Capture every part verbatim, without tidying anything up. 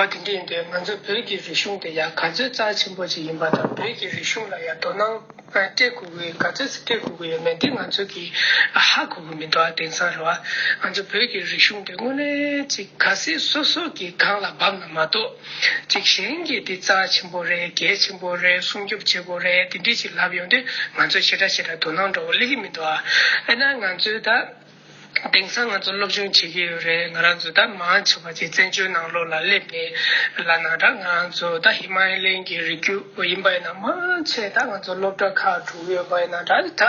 བ་དེ་འདྲ་ཡིན་དུས་ང་ཚོ་བོད་ཀྱི་རིག་གཞུང་དེ་ཡང་ག་ཚོད་རྩ་ཆེན་པོ་ཞིག་ཡིན་པ་དང་བོད་ཀྱི་རིག་གཞུང་ལ་ཡང་དོ་སྣང་སྤྲད་དགོས་ཀྱི་ག་ཚོད་ཅིག་སྤྲད་དགོས་ཀྱི་ཡོད་མེད་འདི་ང་ཚོ་གིས་ཧ་གོ་གི་མི་འདུག་ཨ། དེང་སང་རེད་བ། ང་ཚོ་བོད་ཀྱི་རིག་གཞུང་དེ་དངོས་གནས་ཅིག་གལ་སྲིད་སོ་སོ་གི་སྒང་ལ་བབས་ན་མ་གཏོགས་ཅིག་གཞན་གྱིས་འདི་རྩ་ཆེན་པོ་རེད། གལ་ཆེན་པོ་རེད། སྲུང་སྐྱོབ་བྱེད་དགོས་རེད། དེ་འདྲ་ཞིག་ལབ་ཡོང་དུས་ང་ཚོ་ཞེ་དྲག་ཞེ་དྲག་དོ་སྣང་འདྲ་བོ་སླེབས་ཀྱི་མི་འདུག་ཨ། ཨ་ན་ང་ཚོས་ད། དེང་སང་ང་ཚོ་སློབ་སྦྱོང་བྱེད་ཀྱི་ཡོད་རེད། ང་རང་ཚོ་ད་མང་ཆེ་བ་ཅིག་བཙན་བྱོལ་ནང་ལོགས་ལ་སླེབས་ནས་ལབ་ན་འདྲ། ང་རང་ཚོ་ད་ཧི་མ་ལ་ཡའི་གི་རི་རྒྱུད་ཡིན་པ་ཡིན་ན་མང་ཆེ་ད་ང་ཚོ་སློབ་གྲྭ་ཁག་འགྲོ་གི་ཡོད་པ་ཡིན་ན་འདྲ། ད་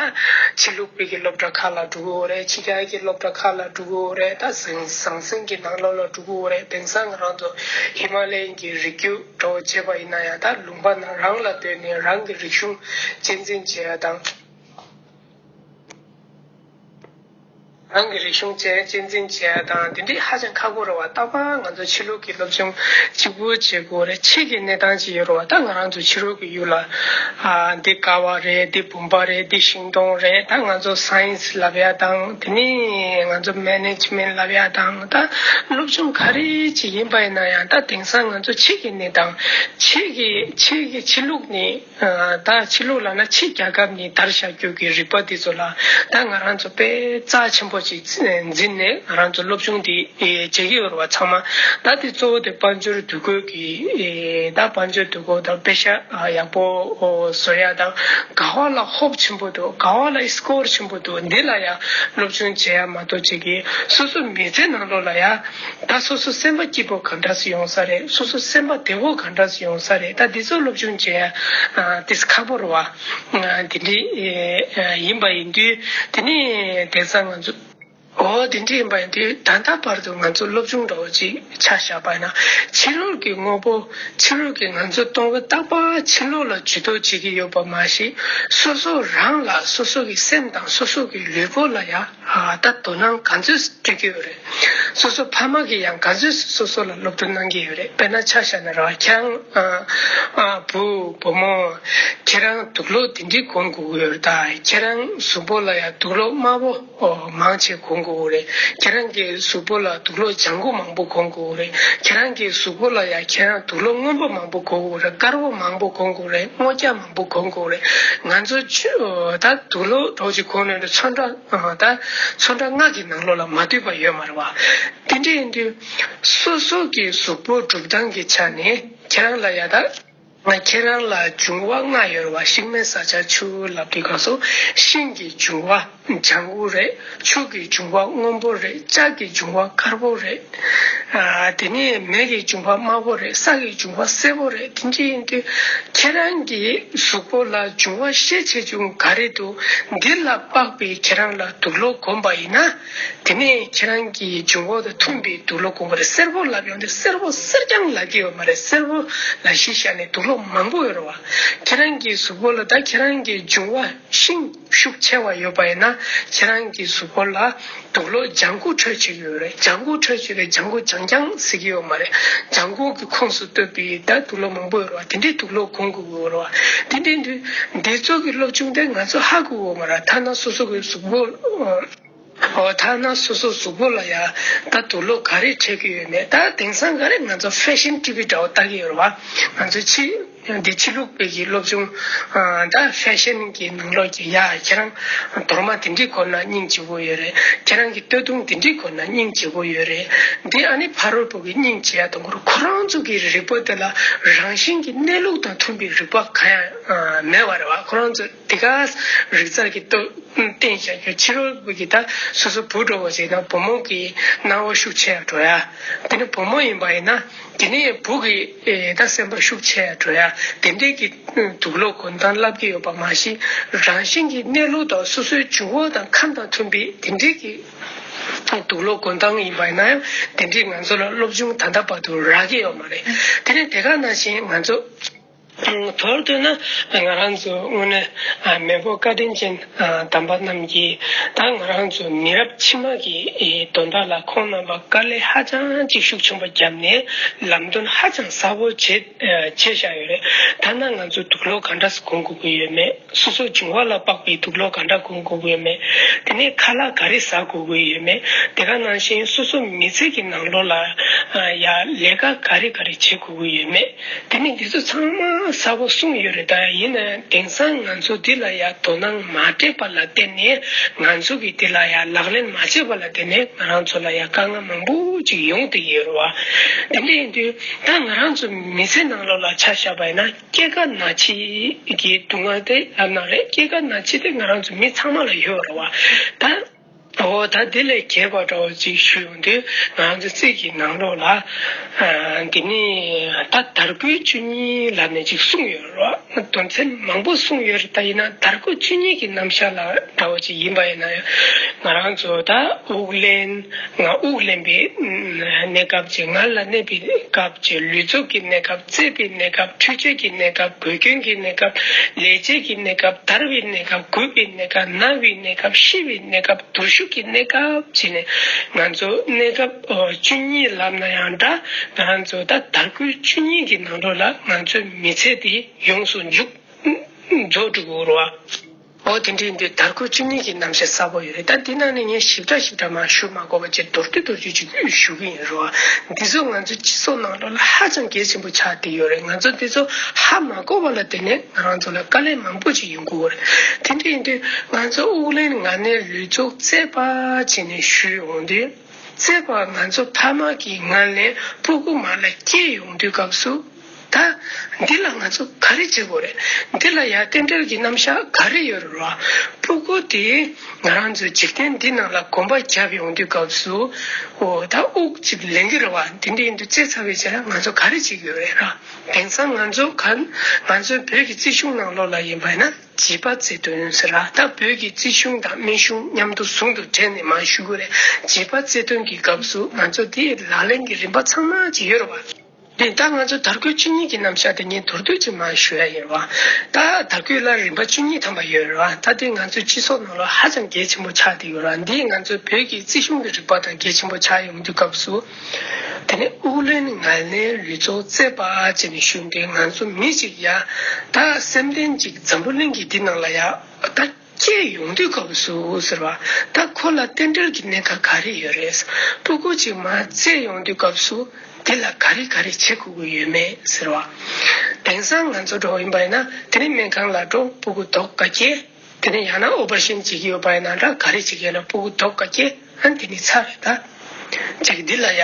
ཕྱི་ལུགས་པའི་གི་སློབ་གྲྭ་ཁག་ལ་འགྲོ་གི་ཡོད་རེད། ཕྱི་རྒྱལ་གྱི་སློབ་གྲྭ་ཁག་ལ་འགྲོ་གི་ཡོད་རེད། ད་ཟང་ཟང་ཟིང་གི་ནང་ལོགས་ལ་འགྲོ་གི་ཡོད་རེད། དེང་སང་ང་རང་ཚོ་ཧི་མ་ལ་ཡའི་གི་རི་རྒྱུད་འགྲོ་བྱས་པ་ཡིན་ན་ཡང་ད་ལུང་པ་ནང་རང་ལ་སྡོད་ནས་རང་གི་རིག་གཞུང་གཅེས་འཛིན་བྱེད་ཡ་དང་། རང་གི་རིག་གཞུང་བཅས་གཅེས་འཛིན་བྱེད་ཡ་དང་དེ་འདྲའི་ཧ་ཅང་ཁག་པོ་རེད་བ། རྟག་པར་ང་ཚོ་ཕྱི་ལུགས་ཀྱི་སློབ་སྦྱོང་གཅིག་པུ་བྱེད་དགོས་རེད། ཕྱི་གི་གནས་སྟངས་ཅིག་ཡོད་རེད་བ། ད་ང་རང་ཚོ་ཕྱི་རོལ་གྱི་ཡུལ་ལ་ཨ་འདི་ཀ་བ་རེད། འདི་བུམ་པ་རེད། འདི་ཤིང་སྡོང་རེད། ད་ང་ཚོ་སའེན་སི་ལབ་ཡ་དང་དེ་ནས་ང་ཚོ་མེ་ནེ་ཇི་མེན་ཊི་ལབ་ཡ་དང་ད་སློབ་སྦྱོང་ག་རེ་ཅིག་ཡིན་པ་ཡིན་ན་ཡང་ད་དེང་སང་ང་ཚོ་ཕྱི་གི་གནས་སྟངས་ཕྱི་གི་ཕྱི་གི་ཕྱི་ལུགས་ནས། ད་ཕྱི་ལུགས་ལབ་ན་ཕྱི་རྒྱལ་ཁབ་ནས་དར་བཞག་རྒྱུ་གི་རིག་པ་འདི་ཚོ་ལ་ད་ང་རང་ཚོ་དཔེ་རྩ་ཆེན་པོ་ཅིག་འཛིན་ནས་ང་རང་ཚོ་སློབ་སྦྱོང་འདི་བྱེད་ཀྱི་ཡོད་རེད་བ། ཚང་མ་ད་འདི་གཙོ་བོ་དེ་དཔལ་འབྱོར་འདུ་འགོད་ཀྱི་ད་དཔལ་འབྱོར་འདུ་འགོད་དང་དཔེ་ཤག་ཡག་པོ་བཟོ་ཡ་དང་ག་བ་ལ་ཧོབ་ཆེན་པོ་འདུག་ག་བ་ལ་སི་ཀོར་ཆེན་པོ་འདུག་འདི་ལ་ཡང་སློབ་སྦྱོང་བྱེད་ཡ་མ་གཏོགས་ཅིག་གི་སོ་སོ་མི་ཚེ་ནང་ལོགས་ལ་ཡང་། ད་སོ་སོ་སེམས་པ་སྐྱིད་པོ་ག་འདྲ་སེ་ཡོང་ས་རེད། སོ་སོ་སེམས་པ་བདེ་བོ་ག་འདྲ་སེ་ཡོང་ས་རེད། ད་འདི་ཚོ་སློབ་སྦྱོང་བྱེད་ཡ་ཨ་ཏིས་ཁག་པོ་རེད་བ། ཨ་དེ་འདྲ་ཨེ་ཡིན་པ་ཡིན་དུས་དེ་ནས་དེང་སང་ང་ཚོ་འོ་དེ་འདྲ་ཡིན་པ་ཡིན་དུས་ད་ལྟ་བར་དུ་ང་ཚོ་སློབ་སྦྱོང་འདྲ་བོ་ཅིག་ཆ་བཞག་པ་ཡིན་ན་ཕྱི་རོལ་གྱི་དངོས་པོ་ཕྱི་རོལ་གྱི་ང་ཚོ་སྟོང་པ་རྟག་པ་ཕྱི་ལོགས་ལ་ཇུས་གཏོགས་བྱེད་ཀྱི་ཡོད་པ་མ་ཟད་སོ་སོ་རང་ལ་སོ་སོ་གི་སེམས་དང་སོ་སོ་གི་ལུས་པོ་ལ་ཡ། ཨ་ད་དོ་སྣང་ག་ཚོད་སྤྲད་ཀྱི་ཡོད་རེད། སོ་སོ་ཕ་མ་གིས་ཡང་ག་ཚོད་སོ་སོ་ལ་སློབ་སྟོན་གནང་གི་ཡོད་རེད། དཔེར་ན་ཆ་བཞག་ན་ར་ཁྱེད་རང་ཨ་ཨ་བུ་བུ་མོ་ཁྱེད་རང་དུག་སློག་དེ་འདྲའི་གོན་དགོས་ཀྱི་ཡོད་རེད། ད་ཁྱེད་རང་གཟུགས་པོ་ལ་ཡང་དུག་སློག་དམར་པོ་ཨོ་མང་ཆེ་གོན་དགོས་ཀྱི་རེད། ཁྱེད་རང་གི་གཟུགས་པོ་ལ་དུག་སློག་ལྗང་གུ་མང་པོ་གོན་དགོས་ཀྱི་རེད། ཁྱེད་རང་གི་གཟུགས་པོ་ལ་ཡང་ཁྱེད་རང་དུག་སློག་སྔོན་པོ་མང་པོ་གོན་དགོས་ཀྱི་རེད། དཀར་པོ་མང་པོ་གོན་དགོས་ཀྱི་རེད། སྔོ་སྐྱ་མང་པོ་གོན་དགོས་ཀྱི་རེད། ང་ཚོ་ཆུ་ད་དུག་སློག་འདྲ་བོ་ཅིག་གོན་ནས་ཚོན་ཁྲ་ཨ་ད་ཚོན་ཁྲ་ལྔ་གི་ནང་ལོགས་ལ་མ་འདུས་པ་ཡོད་མ་རེད་བ། དེ་འདྲ་ཡིན་དུས་སོ་སོ་གི་གཟུགས་པོ་གྲུབ་སྟངས་ཀྱི་ཆ་ནས་ཁྱེད་རང་ལ་ཡ་ད་ང་ཁྱེད་རང་ལ་འབྱུང་བ་ལྔ་ཡོད་རེད་བ། ཤིང་མེ་ས་ཆ་ཆུ་ལབ་དུས་སྐབས་སུ་ཤིང་གི་འབྱུང་བ་ལྗང་གུ་རེད། ཆུ་གི་འབྱུང་བ་སྔོན་པོ་རེད། ལྕགས་ཀྱི་འབྱུང་བ་དཀར་པོ་རེད། ཨ་དེ་ནས་མེ་གི་འབྱུང་བ་དམར་པོ་རེད། ས་གི་འབྱུང་བ་སེར་པོ་རེད། དེ་འདྲ་ཡིན་དུས་ཁྱེད་རང་གི་གཟུགས་པོ་ལ་འབྱུང་བ་ཤས་ཆེ་ཆུང་ག་རེ་འདུག་འདི་ལ་དཔག་པའི་ཁྱེད་རང་ལ་དུག་སློག་གོན་པ་ཡིན་ན། དེ་ནས་ཁྱེད་རང་གི་འབྱུང་བ་དང་མཐུན་པའི་དུག་སློག་གོན་པ་རེད། སེར་པོ་ལབ་ཡོང་དུས་སེར་པོ་སེར་རྐྱང་ལབ་ཀྱི་ཡོད་མ་རེད། སེར་པོ་ལ་གཞི་བཞག་ནས་དུག་སློག་མང་པོ་ཡོད་རེད་བ། ཁྱེད་རང་གི་གཟུགས་པོ་ལ་ད་ཁྱེད་རང་གི་འབྱུང་བ་ཤིང་ཤུགས་ཆེ་བ་ཡོད་པ་ཡིན་ན་ཁྱེད་རང་གི་གཟུགས་པོ་ལ་དུག་སློག་ལྗང་གུ་འཕྲོད་བྱེད་ཀྱི་ཡོད་རེད། ལྗང་གུ་འཕྲོད་བྱེད་རེད། ལྗང་གུ་ལྗང་ལྗང་ཟེར་གྱི་ཡོད་མ་རེད། ལྗང་གུ་གི་ཁོངས་སུ་གཏོགས་པའི་ད་དུག་སློག་མང་པོ་ཡོད་རེད་བ། དེ་འདྲའི་དུག་སློག་གོན་དགོས་ཀྱི་ཡོད་རེད་བ། དེ་འདྲ་ཡིན་དུས་འདི་ཚོ་གི་སློབ་སྦྱོང་དེ་ང་ཚོ་ཧ་གོ་གི་ཡོད་མ་རེད། ཐ་ན་སོ་སོ་གི་གཟུགས་པོ་ཨོ་ཐ་ན་སོ་སོ་གཟུགས་པོ་ལ་ཡ་ད་དུག་སློག་ག་རེ་འཕྲད་ཀྱི་ཡོད་མེད། ད་དེང་སང་ག་རེ་ང་ཚོ་ཕེ་ཤན་ཊི་ཝི་འདྲ་བོ་ལྟ་གི་ཡོད་རེད་བ། ང་ཚོ་ཕྱི་འདི་ཕྱི་ལུགས་པའི་གི་སློབ་སྦྱོང་ཨ་ད་ཕེ་ཤན་གི་ནང་ལོགས་ཀྱི་ཡ་ཁྱེད་རང་དོར་མ་དེ་འདྲའི་གོན་ན་སྙིང་རྗེ་པོ་ཡོད་རེད། ཁྱེད་རང་གི་སྟོད་ཐུང་དེ་འདྲའི་གོན་ན་སྙིང་རྗེ་པོ་ཡོད་རེད། འདི་ཨ་ནི་ཕ་རོལ་པོ་གི་སྙིང་རྗེ་ཡ་དང་ཁོ་ཁོ་རང་ཚོ་གི་རིག་པ་དེ་ལ་རང་བཞིན་གྱི་གནས་ལུགས་དང་མཐུན་པའི་རིག་པ་གང་ཡང་མེད་པ་རེད་བ། ཁོ་རང་ཚོ་དེ་ག་རིག་རྩལ་གྱི་སྟོབས། བསྟན་བཞག་རྒྱུ། ཕྱི་རོལ་པོ་གི་ད་སོ་སོ་བུ་འདྲ་བོ་ཞིག་ན་བུ་མོ་གི་སྣང་བ་ཤུགས་ཆེ་ཡ་འགྲོ་ཡ། དེ་ནི་བུ་མོ་ཡིན་པ་ཡིན་ན་དེ་ནི་བུ་གི་ད་སེམས་པ་ཤུགས་ཆེ་ཡ་འགྲོ་ཡ། དེ་འདྲའི་གི་དུག་སློག་གོན་སྟངས་བསླབ་ཀྱི་ཡོད་པ་མ་ཟད་རང་བཞིན་གྱི་གནས་ལུགས་དང་སོ་སོའི་འབྱུང་བ་དང་ཁམས་དང་མཐུན་པའི་དེ་འདྲའི་གི་དུག་སློག་གོན་སྟངས་ཡིན་པ་ཡིན་ན་ཡང་དེ་འདྲའི་ང་ཚོ་ལ་སློབ་སྦྱོང་ད་ལྟ་བར་དུ་རག་གི་ཡོད་མ་རེད། དེ་ནི་དེ་ག་ནང་བཞིན་ང་ཚོ། མདོར་བསྡུས་ན་ང་རང་ཚོ་དངོས་གནས་མེས་པོ་བཀའ་དྲིན་ཅན་དམ་པ་རྣམས་ཀྱིས་ད་ང་རང་ཚོ་མི་རབས་ཕྱི་མ་གི་དོན་དག་ལ་ཁོང་རྣམ་པ་དཀའ་ལས་ཧ་ཅང་ཅིག་ཤུགས་ཆེན་པོ་བརྒྱབ་ནས་ལམ་སྟོན་ཧ་ཅང་གསལ་པོ་བྱས་བྱས་བཞག་ཡོད་རེད། ཐ་ན་ང་ཚོ་དུག་སློག་ག་འདྲ་སེ་གོན་དགོས་ཀྱི་ཡོད་མེད། སོ་སོ་འབྱུང་བ་ལ་དཔག་པའི་དུག་སློག་ག་འདྲ་གོན་དགོས་ཀྱི་ཡོད་མེད། དེ་ནས་ཁ་ལག་ག་རེ་ཟ་དགོས་ཀྱི་ཡོད་མེད། དེ་ག་ནང་བཞིན་སོ་སོ་མི་ཚེ་གི་ནང་ལོགས་ལ་ ཡ་ལས་ཀ་ག་རེ་ག་རེ་བྱེད་དགོས་ཀྱི་ཡོད་མེད། དེ་ནི་འདི་ཚོ་ཚང་མ་གསལ་པོ་གསུངས་ཡོད་རེད། ད་ཡིན་ན་དེང་སང་ང་ཚོ་འདི་ལ་ཡ་དོ་སྣང་མ་སྤྲད་པ་ལ་བརྟེན་ནས་ང་ཚོ་གིས་འདི་ལ་ཡ་ལག་ལེན་མ་བྱས་པ་ལ་བརྟེན་ནས་ང་རང་ཚོ་ལ་ཡ་དཀའ་ངལ་མང་པོ་ཅིག་ཡོང་བསྡད་ཡོད་རེད་བ། དེ་འདྲ་ཡིན་དུས་ད་ང་རང་ཚོ་མི་ཚེ་ནང་ལོགས་ལ་ཆ་བཞག་པ་ཡིན་ན་སྐྱེ་རྒ་ན་འཆི་གི་སྡུག་བསྔལ་དེ་ལབ་ན་རེད། སྐྱེ་རྒ་ན་འཆི་དེ་ང་རང་ཚོ་མི་ཚང་མ་ལ་ཡོད་རེད་བ། ད། འོ་ད་དེ་ལས་རྒྱས་པ་འདྲ་བོ་ཅིག་ཞུ་ཡོང་དུས་ང་ཚོ་རྩིས་ཀྱི་ནང་ལོགས་ལ་འདི་ནི་ད་དར་གོས་བཅུ་གཉིས་ལབ་ནས་ཅིག་གསུངས་ཡོད་རེད་བ། དོན་ཚན་མང་པོ་གསུངས་ཡོད་རེད། ད་ཡིན་ན་དར་གོས་བཅུ་གཉིས་ཀྱི་རྣམ་གཞག་ལ་འདྲ་བོ་ཅིག་ཡིན་པ་ཡིན་ན་ང་རང་ཚོ་ད་དབུགས་ལེན། ང་དབུགས་ལེན་པའི་གནས་སྐབས་ཅིག་ང་ལ་གནས་པའི་སྐབས་ཅིག་ལུས་སྟོབས་ཀྱི་གནས་སྐབས། རྩེད་པའི་གནས་སྐབས། འཕྲུལ་ཆས་ཀྱི་གནས་སྐབས། གོས་གྱོན་གྱི་གནས་སྐབས། ལས་བྱེད་ཀྱི་གནས་སྐབས། དར་བའི་གནས་སྐབས། རྒུད་པའི་གནས་སྐབས། ན་བའི་གནས་སྐབས། ཤི་བའི་གནས་སྐབས། དུར་ཞུགས་ཀྱི་གནས་སྐབས་བྱས་ནས་ང་ཚོ་གནས་སྐབས་བཅུ་གཉིས་ལབ་ན་ཡང་འདྲ། ང་ཚོ་ད་དར་གོས་བཅུ་གཉིས་ཀྱི་ནང་ལོགས་ལ་ང་ཚོའི་མི་ཚེ་འདི་ཡོངས་སུ་འཇུག་རྫོགས་འགྲོ་གི་ཡོད་རེད་བ། འོ་དེ་འདྲ་ཡིན་དུས་དར་གོས་བཅུ་གཉིས་ཀྱི་རྣམ་གཞག་གསལ་པོ་ཡོད་རེད། ད་འདི་ནང་ནས་ངས་ཞིབ་ཕྲ་ཞིབ་ཕྲ་མར་ཞུ་མ་དགོས་པ་བྱས་མདོར་བསྡུས་མདོར་བསྡུས་ཅིག་ཞུ་གི་ཡིན་རོ། འདི་ཚོ་ང་ཚོ་སྤྱི་ཚོགས་ནང་ལོགས་ལ་ཧ་ཅང་གལ་ཆེན་པོ་ཆགས་བསྡད་ཡོད་རེད། ང་ཚོ་འདི་ཚོ་ཧ་མ་གོ་བ་ལ་བརྟེན་ནས་ང་རང་ཚོ་ལ་དཀའ་ལས་མང་པོ་ཅིག་ཡོང་གི་ཡོད་རེད། དེ་འདྲ་ཡིན་དུས་ང་ཚོ་དབུགས་ལེན་ངལ་གནས་ལུས་སྦྱོང་རྩེད་པ་བྱས་ནས་བཞུགས་ཡོང་དུས། རྩེད་པ་ང་ཚོ་ཕ་མ་གིས་ངལ་ནས་སྤུ་གུ་མར་ལ་སྐྱེལ་ཡོང་དུས་སྐབས་སུ། ད་འདི་ལ་ང་ཚོ་ག་རེ་བྱེད་དགོས་རེད། འདི་ལ་ཡ་རྟེན་འབྲེལ་གྱི་རྣམ་གཞག་ག་རེ་ཡོད་རེད་བ། སྤུ་གུ་དེ་ང་རང་ཚོ་འཇིག་རྟེན་འདི་ནང་ལ་གོམ་པ་བརྒྱབ་ཡོང་དུས་སྐབས་སུ། འོ་ད་དབུགས་གཅིག་ལེན་གྱི་རེད་བ། དེ་འདྲ་ཡིན་དུས་རྩེད་ཚར་བའི་རྗེས་ལ་ང་ཚོ་ག་རེ་བྱེད་ཀྱི་ཡོད་རེད་ར། དེང་སང་ང་ཚོ་ག་ང་ཚོའི་བོད་ཀྱི་རྩིས་གཞུང་ནང་ལོགས་ལ་ཡིན་པ་ཡིན་ན། བྱིས་པ་རྩེད་འདོན་ཟེར་ར། ད་བོད་ཀྱི་རྩིས་གཞུང་དང་སྨན་གཞུང་མཉམ་དུ་ཟུང་དུ་འབྲེལ་ནས་མར་ཞུ་དགོས་རེད། བྱིས་པ་རྩེད་འདོན་གྱི་སྐབས་སུ་ང་ཚོ་དེའི་ལག་ལེན་གྱི་རིམ་པ་ཚང་མ་ཅིག་ཡོད་རེད་བ། དེ་ད་ང་ཚོ་དར་གོས་བཅུ་གཉིས་ཀྱི་རྣམ་གཞག་དེ་ངས་མདོར་བསྡུས་ཅིག་མར་ཞུ་ཡ་ཡིན་རེད་བ། ད་དར་གོས་ལ་རིམ་པ་བཅུ་གཉིས་ཐམ་པ་ཡོད་རེད་བ། ད་དེ་ང་ཚོའི་སྤྱི་ཚོགས་ནང་ལ་ཧ་ཅང་གལ་ཆེན་པོ་ཆགས་བསྡད་ཡོད་རེད་བ། འདིས་ང་ཚོའི་བོད་ཀྱི་རྩིས་གཞུང་གི་རིག་པ་དང་གལ་ཆེན་པོ་ཆགས་ཡོང་དུས་སྐབས་སུ། དེ་ནས་དབུགས་ལེན་ངལ་གནས་ལུས་སྦྱོང་རྩེད་པ་བྱས་ནས་བཞུགས་ཏེ་ང་ཚོ་མི་གཅིག་ཡ་ད་སེམས་ལྡན་གཅིག་འཛམ་བུ་གླིང་གི་འདི་ནང་ལ་ཡ་ད་སྐྱེས་ཡོང་དུས་སྐབས་སུ་ཟེར་བ། ད་ཁོ་ལ་རྟེན་འབྲེལ་གྱི་གནད་འགག་ག་རེ་ཡོད་རེད། སྤུ་གུ་གཅིག་མར་བཙས་ཡོང་དུས་སྐབས་སུ་དེ་ལ་ག་རེ་ག་རེ་བྱེད་དགོས་ཀྱི་ཡོད་མེད་ཟེར་བ། དེང་སང་ང་ཚོ་འགྲོ་བ་ཡིན་པ་ཡིན་ན་དེ་ནས་སྨན་ཁང་ལ་འགྲོ། སྤུ་གུ་རྡོག་ཀ་སྐྱེས། དེ་ནས་ཡང་ན་ཨོ་པ་རེ་ཤན་བྱེད་ཀྱི་ཡོད་པ་ཡིན་ན་འདྲ་ག་རེ་བྱེད་ཀྱི་ཡོད་ན་སྤུ་གུ་རྡོག་ཀ་སྐྱེས། ཨ་འདི་ནི་ཚར་རེད་ད། ཅིག་འདི་ལ་ཡ་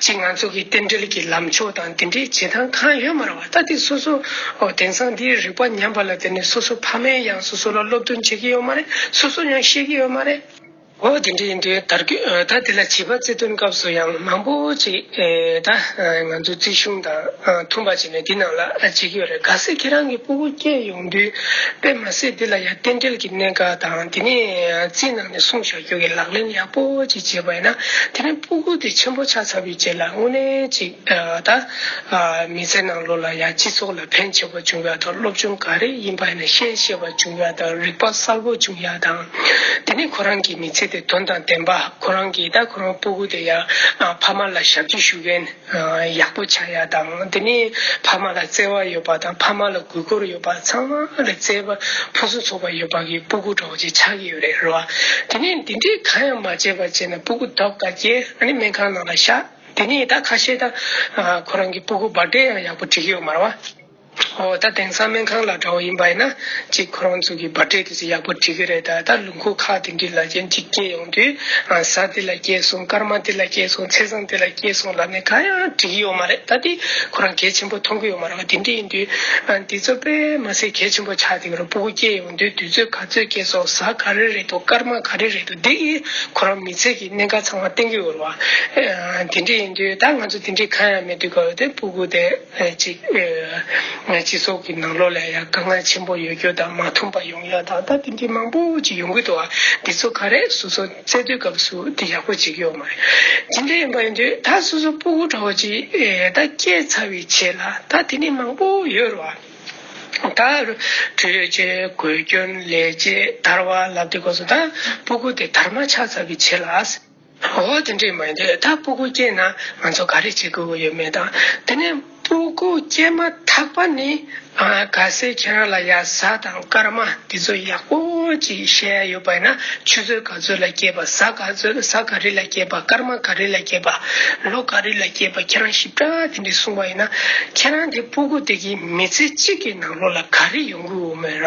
ཅིག་ང་ཚོ་གི་རྟེན་འབྲེལ་གྱི་ལམ་ཕྱོགས་དང་དེ་འདྲའི་བྱེད་སྟངས་གང་ཡོད་མ་རེད་བ། ད་དེ་སོ་སོ་ཨོ་དེང་སང་འདིའི་རིག་པ་ཉམས་པ་ལ་བརྟེན་ནས་སོ་སོ་ཕ་མས་ཡང་སོ་སོ་ལ་སློབ་སྟོན་བྱེད་ཀྱི་ཡོད་མ་རེད། སོ་སོ་ཡང་ཤེས་ཀྱི་ཡོད་མ་རེད། ཨོ་དེ་འདྲ་ཡིན་དུས་དར་གོས་ཨ་ད་དེ་ལ་བྱིས་པ་རྩེད་འདོན་སྐབས་སུ་ཡང་མང་པོ་ཅིག་ཨེ་ད་ཨ་ང་ཚོའི་རྩིས་གཞུང་དང་ཨ་མཐུན་པ་བྱས་ནས་འདི་ནང་ལ་ཨ་བྱེད་ཀྱི་ཡོད་རེད། གལ་སྲིད་ཁྱེད་རང་གི་སྤུ་གུ་སྐྱེས་ཡོང་དུས་དཔེ་མ་སྲིད་འདི་ལ་ཡང་རྟེན་འབྲེལ་གྱི་གནད་འགག་དང་དེ་ནས་རྩིས་ནང་ནས་གསུངས་བཞག་རྒྱུ་གི་ལག་ལེན་ཡག་པོ་ཅིག་བྱས་པ་ཡིན་ན་དེ་ནས་སྤུ་གུ་དེ་ཆེན་པོ་ཆགས་ཚར་བའི་རྗེས་ལ་དངོས་གནས་ཅིག་ཨ་ད་ཨ་མི་ཚེ་ནང་ལོགས་ལ་ཡང་སྤྱི་ཚོགས་ལ་ཕན་ཆེ་བ་བྱུང་ཡ་དང་སློབ་སྦྱོང་ག་རེ་ཡིན་པ་ཡིན་ན་ཤེས་ཤེས་པ་བྱུང་ཡ་དང་རིག་པ་གསལ་པོ་བྱུང་ཡ་དང་། དེ་ནས་ཁོ་རང་གི་མི་ཚེ་དེ་དོན་དང་ལྡན་པ། ཁོ་རང་གི་ད་ཁོ་རང་སྤུ་གུ་དེ་ཡང་ཨ་ཕ་མ་ལ་ཞབས་ཕྱི་ཞུ་མཁན་ཨ་ཡག་པོ་ཆགས་ཡ་དང་། དེ་ནས་ཕ་མ་ལ་བརྩེ་བ་ཡོད་པ་དང་ཕ་མ་ལ་གུས་བཀུར་ཡོད་པ། ཚང་མ་ལ་བརྩེ་བ་ཕུན་སུམ་ཚོགས་པ་ཡོད་པ་གི་སྤུ་གུ་འདྲ་བོ་ཅིག་ཆགས་ཀྱི་ཡོད་རེད་རོ། དེ་ནས་འདི་འདྲའི་གང་ཡང་མ་བྱས་པ་བྱས་ན་སྤུ་གུ་རྡོག་ཀ་སྐྱེས་ཨ་ནི་སྨན་ཁང་ནང་ལ་བཞག་དེ་ནས་ད་ཁ་ཤས་ད་ཨ་ཁོ་རང་གི་སྤུ་གུ་བར་ཐི་ཌེ་ཡང་ཡག་པོ་འགྲིག་གི་ཡོད་མ་རེད་བ། ཨོ་ད་དེང་སང་སྨན་ཁང་ལ་འདྲ་བོ་ཡིན་པ་ཡིན་ན་ཅིག་ཁོ་རང་ཚོ་གི་བར་ཐི་ཌེ་དེ་ཚོ་ཡག་པོ་འགྲིག་གི་རེད། ད་ད་ལུང་ཁུག་ཁག་དེ་འདྲི་ལ་ཅན་ཅིག་སྐྱེས་ཡོང་དུས་ཨ་གཟའ་འདི་ལ་སྐྱེས་སོང་། སྐར་མ་འདི་ལ་སྐྱེས་སོང་། ཚེས་བཟང་འདི་ལ་སྐྱེས་སོང་ལབ་ནས་གང་ཡང་འགྲིག་གི་ཡོད་མ་རེད། ད་དེ་ཁོ་རང་གལ་ཆེན་པོ་མཐོང་གི་ཡོད་མ་རེད་བ། དེ་འདྲ་ཡིན་དུས་ཨ་འདི་ཚོ་དཔེ་མ་སྲིད་གལ་ཆེན་པོ་ཆགས་བསྡད་ཀྱི་རེད། སྤུ་གུ་སྐྱེས་ཡོང་དུས་དུས་ཚོད་ག་ཚོད་སྐྱེས་སོང་། གཟའ་ག་རེ་རེད་འདུག་སྐར་མ་ག་རེ་རེད་འདུག་འདི་གིས་ཁོ་རང་མི་ཚེ་གི་གནད་འགག་ཚང་མ་བསྟན་གྱི་ཡོད་རེད་བ། ཨ་དེ་འདྲ་ཡིན་དུས་ད་ང་ཚོ་དེ་འདྲ་གང་ཡང་མེད་དུས་སྐབས་དེ་སྤུ་གུ་དེ། ཨེ་ཅིག་ཨེ་སྤྱི་ཚོགས་ཀྱི་ནང་ལོགས་ལ་ཡང་དཀའ་ངལ་ཆེན་པོ་ཡོད་རྒྱུ་དང་མ་མཐུན་པ་ཡོང་ཡ་དང་ད་དེ་འདྲའི་མང་པོ་ཅིག་ཡོང་གི་འདུག་ཨ། འདི་ཚོ་ག་རེ་སོ་སོ་རྩེད་དུས་སྐབས་སུ་དེ་ཡག་པོ་བྱེད་ཀྱི་ཡོད་མ་རེད། ཇི་འདྲ་ཡིན་པ་ཡིན་དུས་ད་སོ་སོ་སྤུ་གུ་འདྲ་བོ་ཅིག་ཨེ་ད་སྐྱེས་ཚར་བའི་རྗེས་ལ་ད་དེ་ནི་མང་པོ་ཡོད་རེད་བ། ད་འཕྲུལ་ཆས་གོས་གྱོན་ལས་བྱེད་དར་བ་ལབ་དུས་སྐབས་སུ་ད་སྤུ་གུ་དེ་དར་མ་ཆགས་ཚར་བའི་རྗེས་ལ། འོ་དེ་འདྲས་མ་ཡིན་ཏེ་ད་སྤུ་གུ་སྐྱེས་ན་ང་ཚོ་ག་རེ་བྱེད་དགོས་ཀྱི་ཡོད་མེད་དང་དེ་ནས་ སྤུ་གུ་སྐྱེས་མ་ཐག་པ་ནས་ཨ་གལ་སྲིད་ཁྱེད་རང་ལ་ཡ་གཟའ་དང་སྐར་མ་འདི་ཚོ་ཡག་པོ་ཅིག་ཤེས་ཡ་ཡོད་པ་ཡིན་ན། ཆུ་ཚོད་ག་ཚོད་ལ་སྐྱེས་པ། གཟའ་ག་ཚོད། གཟའ་ག་རེ་ལ་སྐྱེས་པ། སྐར་མ་ག་རེ་ལ་སྐྱེས་པ། ལོ་ག་རེ་ལ་སྐྱེས་པ། ཁྱེད་རང་ཞིབ་ཕྲ་དེ་འདྲས་གསུངས་པ་ཡིན་ན། ཁྱེད་རང་དེ་སྤུ་གུ་དེ་གི་མི་ཚེ་གཅིག་གི་ནང་ལོགས་ལ་ག་རེ་ཡོང་གི་ཡོད་མེད་ར།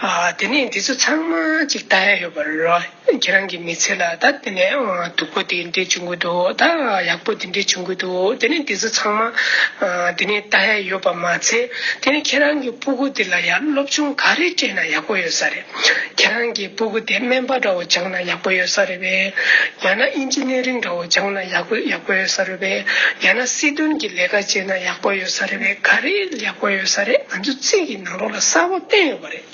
ཨ་དེ་ནས་འདི་ཚོ་ཚང་མ་ཅིག་ལྟ་ཡ་ཡོད་པ་རེད་ར། ཁྱེད་རང་གི་མི་ཚེ་ལ་ད་དེ་ནས་ཨ་སྡུག་པོ་དེ་འདྲས་བྱུང་གི་འདུག་ད་ཡག་པོ་དེ་འདྲས་བྱུང་གི་འདུག་དེ་ནས་དེ་ཚོ་ཚང་མ་ཨ་དེ་ནས་ལྟ་ཡ་ཡོད་པ་མ་ཚད། དེ་ནས་ཁྱེད་རང་གི་སྤུ་གུ་དེ་ལ་ཡང་སློབ་སྦྱོང་ག་རེ་སྤྲད་ན་ཡག་པོ་ཡོད་ས་རེད། ཁྱེད་རང་གི་སྤུ་གུ་དེ་སྨན་པ་འདྲ་བོ་སྦྱངས་ན་ཡག་པོ་ཡོད་ས་རེད་པས། ཡང་ན་ཨིན་ཇི་ནི་རིང་འདྲ་བོ་སྦྱངས་ན་ཡག་པོ་ཡག་པོ་ཡོད་ས་རེད་པས། ཡང་ན་སྲིད་དོན་གྱི་ལས་ཀ་བྱས་ན་ཡག་པོ་ཡོད་ས་རེད་པས། ག་རེ་ཡག་པོ་ཡོད་ས་རེད། ང་ཚོ་རྩིས་ཀྱི་ནང་ལོགས་ལ་གསལ་པོ་བསྟན་ཡོད་པ་རེད།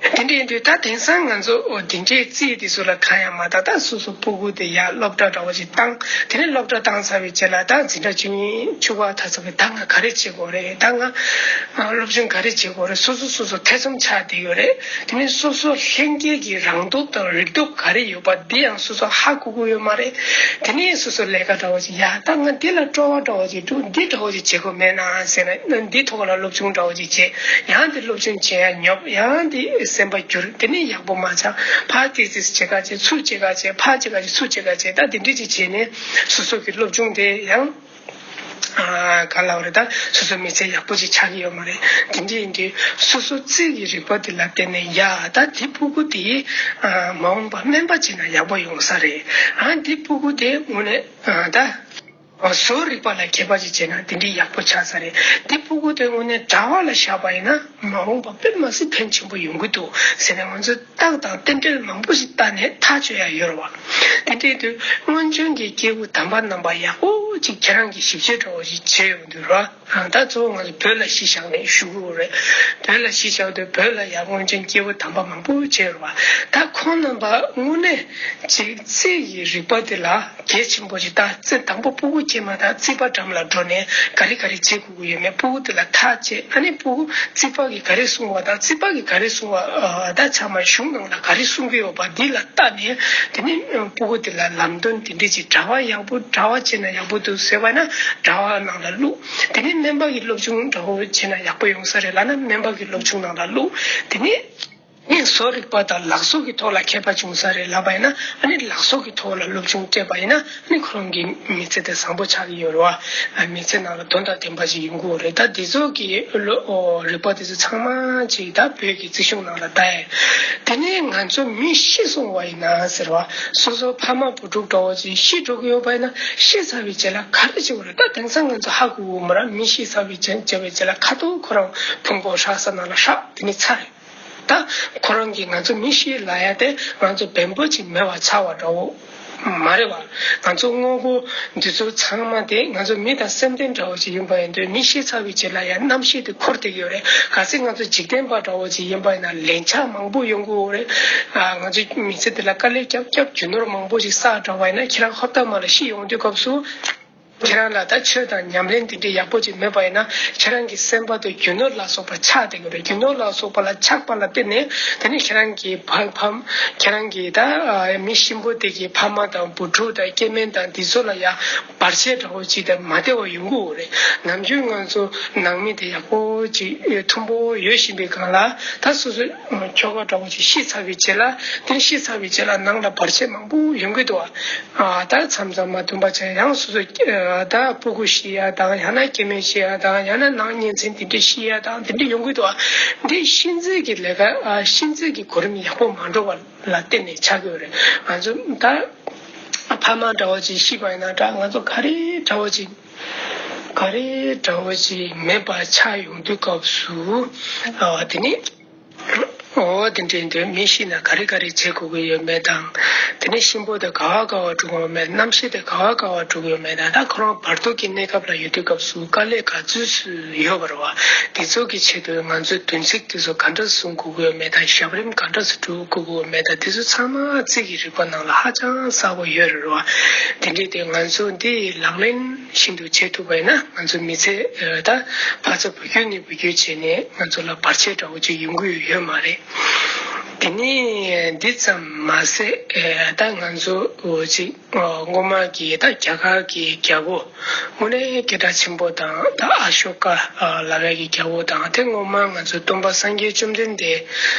དེ་འདྲ་ཡིན་དུས་ད་དེང་སང་ང་ཚོ་འོ་དེ་འདྲའི་རྩིས་དེ་ཚོ་ལ་གང་ཡང་མ་ལྟ། ད་སོ་སོ་སྤུ་གུ་དེ་ཡར་སློབ་གྲྭ་འདྲ་བོ་ཞིག་བཏང་། དེ་ནས་སློབ་གྲྭ་བཏང་ཚར་བའི་རྗེས་ལ་ད་འཛིན་གྲྭ་བཅུ་གཉིས་བཅུ་པ་ཐ་ཚོ་གི་ད་ང་ག་རེ་བྱེད་དགོས་རེད། ད་ང་ཨ་སློབ་སྦྱོང་ག་རེ་བྱེད་དགོས་རེད། སོ་སོ་སོ་སོ་ཐེ་ཚོམ་ཆགས་བསྡད་ཡོད་རེད། དེ་ནས་སོ་སོ་ལྷན་སྐྱེས་ཀྱི་རང་སྟོབས་དང་རིག་སྟོབས་ག་རེ་ཡོད་པ་འདི་ཡང་སོ་སོ་ཧ་གོ་གི་ཡོད་མ་རེད། དེ་ནས་སོ་སོ་ལས་ཀ་འདྲ་བོ་ཞིག་ཡ་ད་ང་འདི་ལ་སྤྲོ་བ་འདྲ་བོ་ཞིག་འདུག་འདི་འདྲ་བོ་ཞིག་བྱེད་དགོས་མེད་ན་ཟེར་ན། འདི་ཐོག་ལ་སློབ་སྦྱོང་འདྲ་བོ་ཞིག་བྱེད། ཡང་དེ་སློབ་སྦྱོང་བྱེད་ཡ་ཉོབ། ཡང་དེ་སེམས་པ་འགྱུར། དེ་ནས་ཡག་པོ་མ་ཆགས། ཕར་ཏོག་ཙམ་བྱེད་ག་བྱེད། ཚུར་བྱེད་ག་བྱེད། ཕར་བྱེད་ག་བྱེད། ཚུར་བྱེད་ག་བྱེད། ད་དེ་འདྲ་ཅིག་བྱས་ནས་སོ་སོ་གི་སློབ་སྦྱོང་དེ་ཡང་ཨ་ག་ལབ་རེད། ད་སོ་སོ་མི་ཚེ་ཡག་པོ་ཅིག་ཆགས་ཀྱི་ཡོད་མ་རེད། དེ་འདྲ་ཡིན་དུས་སོ་སོ་རྩིས་ཀྱི་རིག་པ་དེ་ལ་བརྟེན་ནས་ཡ་ད་དེ་སྤུ་གུ་དེ་ཨ་མ་འོངས་པ་སྨན་པ་བྱས་ན་ཡག་པོ་ཡོང་ས་རེད། ཨ་དེ་སྤུ་གུ་དེ་དངོས་གནས་ཨ་ད། བཟོ་རིག་པ་ལ་མཁས་པ་ཅིག་བྱས་ན་དེ་འདྲའི་ཡག་པོ་ཆགས་ས་རེད། དེ་སྤུ་གུ་དེ་དངོས་གནས་དྲ་བ་ལ་བཞག་པ་ཡིན་ན་མ་འོངས་པ་དཔེ་མ་སྲིད་ཕན་ཆེན་པོ་ཡོང་གི་འདུག་ཟེར་ནས་ང་ཚོས་རྟགས་དང་རྟེན་འབྲེལ་མང་པོ་ཞིག་བལྟས་ནས་ཐག་གཅོད་ཡ་ཡོད་རེད་བ། དེ་འདྲའི་དུས་སྔོན་བྱོན་གྱི་སྐྱེས་བུ་དམ་པ་རྣམ་པ་ཡག་པོ་ཅིག་ཁྱེད་རང་གིས་ཞིབ་དཔྱད་འདྲ་བོ་ཞིག་བྱས་ཡོང་དུས་ར། ད་གཙོ་བོ་ང་ཚོ་བོད་ལ་གཞི་བཞག་ནས་ཞུ་དགོས་རེད། བོད་ལ་གཞི་བཞག་དུས་བོད་ལ་ཡང་སྔོན་བྱོན་སྐྱེས་བུ་དམ་པ་མང་པོ་བྱས་རེད་བ། ད་ཁོང་རྣམ་པ་དངོས་གནས་ཅིག་རྩིས་ཀྱི་རིག་པ་དེ་ལ་གལ་ཆེན་པོ་ཞིག་ད་རྩིས་དང་པོ་སྤུ་གུ་སྐྱེས་མ་ཐག་རྩིས་པ་འགྲམ་ལ་འགྲོ་ནས་ག་རེ་ག་རེ་བྱེད་དགོས་ཀྱི་ཡོད་མེད་སྤུ་གུ་དེ་ལ་ཐག་བཅད། ཨ་ནི་སྤུ་གུ་རྩིས་པ་གིས་ག་རེ་གསུངས་པ་དང་རྩིས་པ་གིས་ག་རེ་གསུངས་པ་ཨ་ད་ཚང་མ་གཞུང་ནང་ལ་ག་རེ་གསུང་གི་ཡོད་པ་འདི་ལ་བལྟས་ནས། དེ་ནས་སྤུ་གུ་དེ་ལ་ལམ་སྟོན་དེ་འདྲས་ཅིག་དྲ་བ་ཡག་པོ་དྲ་བ་བྱས་ན་ཡག་པོ་འདུག་ཟེར་བ་ན་དྲ་བ་ནང་ལ་བླུགས། དེ་ནས་སྨན་པ་གི་སློབ་སྦྱོང་འདྲ་བོ་བྱས་ན་ཡག་པོ་ཡོང་ས་རེད་ལབ་ན་སྨན་པ་གི་སློབ་སྦྱོང་ནང་ལ་བླུགས། དེ་ནས། ནས་བཟོ་རིག་པ་དང་ལག་བཟོ་གི་ཐོག་ལ་མཁས་པ་བྱུང་ས་རེད་ལབ་པ་ཡིན་ན། ཨ་ནི་ལག་བཟོ་གི་ཐོག་ལ་སློབ་སྦྱོང་སྤྲད་པ་ཡིན་ན། ཨ་ནི་ཁོ་རང་གི་མི་ཚེ་དེ་བཟང་པོ་ཆགས་ཀྱི་ཡོད་རེད་བ། མི་ཚེ་ནང་ལ་དོན་དང་ལྡན་པ་ཞིག་ཡོང་གི་ཡོད་རེད། ད་འདི་ཚོ་གི་ལོ་ཨོ་རིག་པ་དེ་ཚོ་ཚང་མ་ཅིག་ད་བོད་ཀྱི་རྩིས་གཞུང་ནང་ལ་ལྟ་ཡས། དེ་ནས་ང་ཚོ་མི་ཤི་སོང་བ་ཡིན་ན་ཟེར་བ། སོ་སོ་ཕ་མ་བུ་ཕྲུག་འདྲ་བོ་ཅིག་ཤི་འགྲོ་གི་ཡོད་པ་ཡིན་ན་ཤི་ཚར་བའི་རྗེས་ལ་ག་རེ་བྱེད་དགོས་རེད། ད་དེང་སང་ང་ཚོ་ཧ་གོ་གི་ཡོད་མ་རེད། མི་ཤི་ཚར་བའི་རྗེས་བྱས་པའི་རྗེས་ལ་ཁ་ཐུག་ཁོ་རང་ཕུང་པོ་ཧྲག་ས་ནང་ལ་ཧྲག་དེ་ནས་ཚར་རེད། ད་ཁོ་རང་གིས་ང་ཚོ་མི་ཤི་ལབ་ཡ་དེ་ང་ཚོ་བེམ་པོ་ཅིག་མེད་པ་ཆགས་པ་འདྲ་བོ་མ་རེད་བ། ང་ཚོ་དངོས་པོ་འདི་ཚོ་ཚང་མ་དེ་ང་ཚོ་མི་དང་སེམས་ལྡན་འདྲ་བོ་ཅིག་ཡིན་པ་ཡིན་དུས་མི་ཤི་ཚར་བའི་རྗེས་ལ་ཡང་རྣམ་ཤེས་དེ་འཁོར་བསྡད་ཀྱི་ཡོད་རེད། གལ་སྲིད་ང་ཚོ་འཇིག་རྟེན་པ་འདྲ་བོ་ཅིག་ཡིན་པ་ཡིན་ན་ལན་ཆགས་མང་པོ་ཡོང་གི་ཡོད་རེད། ཨ་ང་ཚོ་མི་ཚེ་འདི་ལ་དཀའ་ལས་རྒྱབ་རྒྱབ་རྒྱུ་ནོར་མང་པོ་ཅིག་བསགས་འགྲོ་བ་ཡིན་ན་ཁྱེད་རང་ཧོབ་ཏེ་མར་ལ་ཤི་ཡོང་དུས་སྐབས་སུ། ཁྱེད་རང་ལ་ད་ཆོས་དང་ཉམས་ལེན་དེ་འདྲའི་ཡག་པོ་ཅིག་མེད་པ་ཡིན་ན་ཁྱེད་རང་གི་སེམས་པ་དེ་རྒྱུ་ནོར་ལ་སོགས་པ་ཆགས་བསྡད་ཀྱི་རེད། རྒྱུ་ནོར་ལ་སོགས་པ་ལ་ཆགས་པ་ལ་བརྟེན་ནས་དེ་ནས་ཁྱེད་རང་གི་ཕ་ཕམ་ཁྱེད་རང་གི་ད་མི་གཤིན་པོ་དེ་གི་ཕ་མ་དང་བུ་ཕྲུག་དང་སྐྱེ་དམན་དང་འདི་ཚོ་ལ་ཡང་བར་ཆད་འདྲ་བོ་ཅིག་དང་མ་བདེ་བ་ཡོང་གི་ཡོད་རེད། ནམ་རྒྱུན་ང་ཚོ་ནང་མི་དེ་ཡག་པོ་ཅིག་མཐུན་པོ་ཡོད་བཞིན་པའི་སྒང་ལ་ད་སོ་སོ་ཁྱོ་ག་འདྲ་བོ་ཅིག་ཤི་ཚར་བའི་རྗེས་ལ་དེ་ནས་ཤི་ཚར་བའི་རྗེས་ལ་ནང་ལ་བར་ཆད་མང་པོ་ཡོང་གི་འདུག་ཨ། ཨ་ད་མཚམས་མཚམས་མ་བདུན་པ་བྱས་ཡང་སོ་སོ་ཨ་ད་སྤུ་གུ་ཤི་ཡ་དང་ཡང་ན་སྐྱེ་དམན་ཤི་ཡ་དང་ཡང་ན་ནང་གཉེན་ཚན་དེ་འདྲ་ཤི་ཡ་དང་དེ་འདྲ་ཡོང་གི་འདུག་ཨ། འདི་གཤིན་རྩིས་ཀྱི་ལས་ཀ་ཨ་གཤིན་རྩིས་ཀྱི་གོ་རིམ་ཡག་པོ་མ་འགྲོ་བ་ལ་བརྟེན་ནས་ཆགས་ཀྱི་ཡོད་རེད། ང་ཚོ་ད་ཕ་མ་འདྲ་བོ་ཅིག་ཤི་བ་ཡིན་ན་འདྲ་ང་ཚོ་ག་རེ་འདྲ་བོ་ཅིག་ག་རེ་འདྲ་བོ་ཅིག་མེད་པ་ཆགས་ཡོང་དུས་སྐབས་སུ་ཨ་དེ་ནི། འོ་དེ་འདྲ་ཡིན་དུས་མི་ཤི་ན་ག་རེ་ག་རེ་བྱེད་དགོས་ཀྱི་ཡོད་མེད་དང་། དེ་ནས་གཤིན་པོ་དེ་ག་བ་ག་བ་འགྲོ་གི་ཡོད་མེད། རྣམ་ཤེས་དེ་ག་བ་ག་བ་འགྲོ་གི་ཡོད་མེད་དང་། ད་ཁོ་རང་བར་དོ་གི་གནས་སྐབས་ལ་ཡོད་དུས་སྐབས་སུ་དཀའ་ལས་ག་ཚོད་སུ་ཡོད་པ་རེད་བ། དེ་ཚོ་གི་ཆེད་དུ་ང་ཚོས་བདུན་ཚིགས་དེ་ཚོ་ག་འདྲ་སྲུང་དགོས་ཀྱི་ཡོད་མེད་དང་། ཞབས་རིམ་ག་འདྲ་སུ་སྒྲུབ་དགོས་ཀྱི་ཡོད་མེད་དང་། དེ་ཚོ་ཚང་མ་རྩིས་ཀྱི་རིག་པ་ནང་ལ་ཧ་ཅང་གསལ་པོ་ཡོད་རེད་བ། དེ་འདྲ་དེ་ང་ཚོ་འདི་ལག་ལེན་ཤིན་ཏུ་བྱེད་ཐུབ་པ་ཡིན་ན་ང་ཚོ་མི་ཚེ་ད་ཕར་ཚུར་བུ་རྒྱུད་ནས་བུ་རྒྱུད་བྱས་ནས་ང་ཚོ་ལ་བར་ཆད་འདྲ་བོ་ཅིག་ཡོང་གི་ཡོད་མ་རེད། དེ་ནས་འདི་ཙམ་མ་ཟད་ད་ང་ཚོ་ཅིག་སྔོན་མ་གི་ད་རྒྱ་གར་གྱི་རྒྱལ་པོ་དངོས་གནས་སྐད་གྲགས་ཆེན་པོ་དང་ད་ཨ་ཤོ་ཀ་ལབ་ཡག་གི་རྒྱལ་པོ་དང་དེ་སྔོན་མ་ང་ཚོ་སྟོན་པ་སངས་རྒྱས་བཅོམ་ལྡན་འདས་